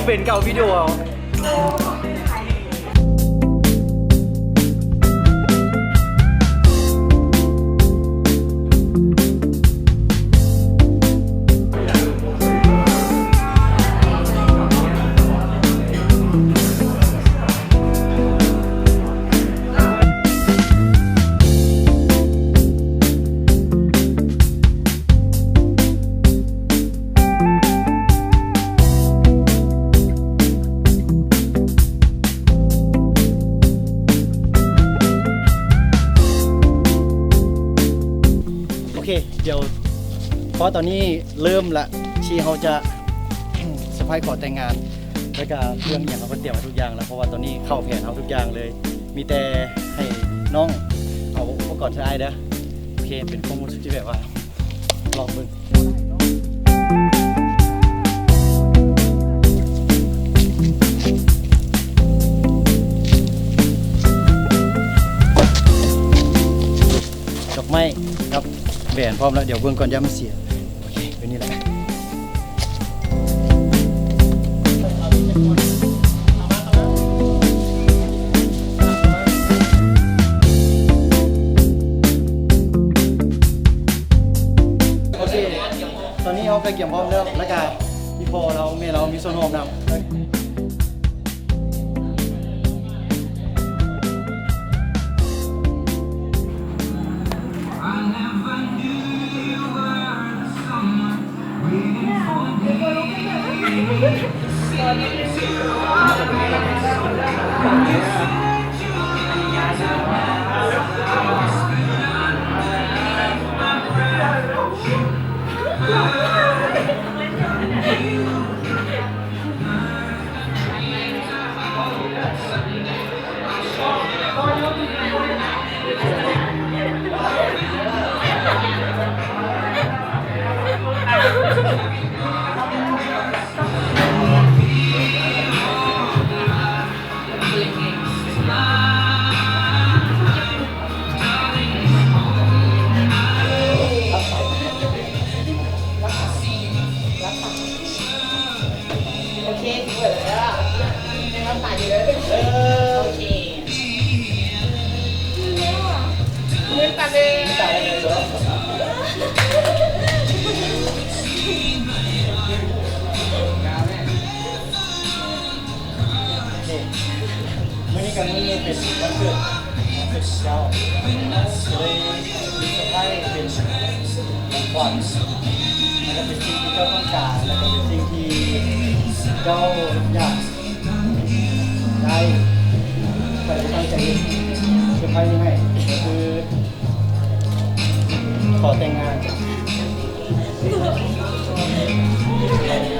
ເປັນເກົ່າວິດີໂອເອົາ. ໂອເຄ ດຽວ ເພາະຕອນນີ້ເລີ່ມລະ ທີ່ເຮົາຈະເຊີໄພຣສ໌ຂໍແຕ່ງງານ ແລ້ວກະເຄື່ອງອີ່ຫຍັງເຮົາກະຕຽມໄວ້ທຸກຢ່າງລະ ເພາະວ່າຕອນນີ້ເຂົ້າແຜນເຮົາທຸກຢ່າງເລີຍ ມີແຕ່ໃຫ້ນ້ອງເອົາອຸປະກອນໃຫ້ອ້າຍເດີ. ໂອເຄ ເປັນຄວາມຮູ້ສຶກທີ່ແບບວ່າ ລອງເບິ່ງ ດອກໄມ້ກັບແຫວນພ້ອມແລ້ວ ດຽວເບິ່ງກ່ອນ ຢ້ານມັນເສຍ. ໂອເຄ ເປັນນີ້ແຫຼະ. ໂອເຄ ຕອນນີ້ເຮົາກະກຽມພ້ອມແລ້ວ ແລ້ວກະມີພໍ່ລາວ ແມ່ລາວ ມີສ່ວນຮ່ວມນຳ.ມື້ນີ້ກະມື້ເປັນວັນເກີດຂອງເຈົ້າ ກະເລີຍມີເຊີໄພຣສ໌ເປັນຂອງຂວັນ ແລ້ວກະເປັນສິ່ງທີ່ເຈົ້າຕ້ອງການ ແລ້ວກະເປັນສິ່ງທີ່ເຈົ້າຢາກໄດ້. ຂ້ອຍກະຕັ້ງໃຈເຮັດເຊີໄພຣສ໌ນີ້ໃຫ້ ກະຄືຂໍແຕ່ງງານ. ໂອເຄ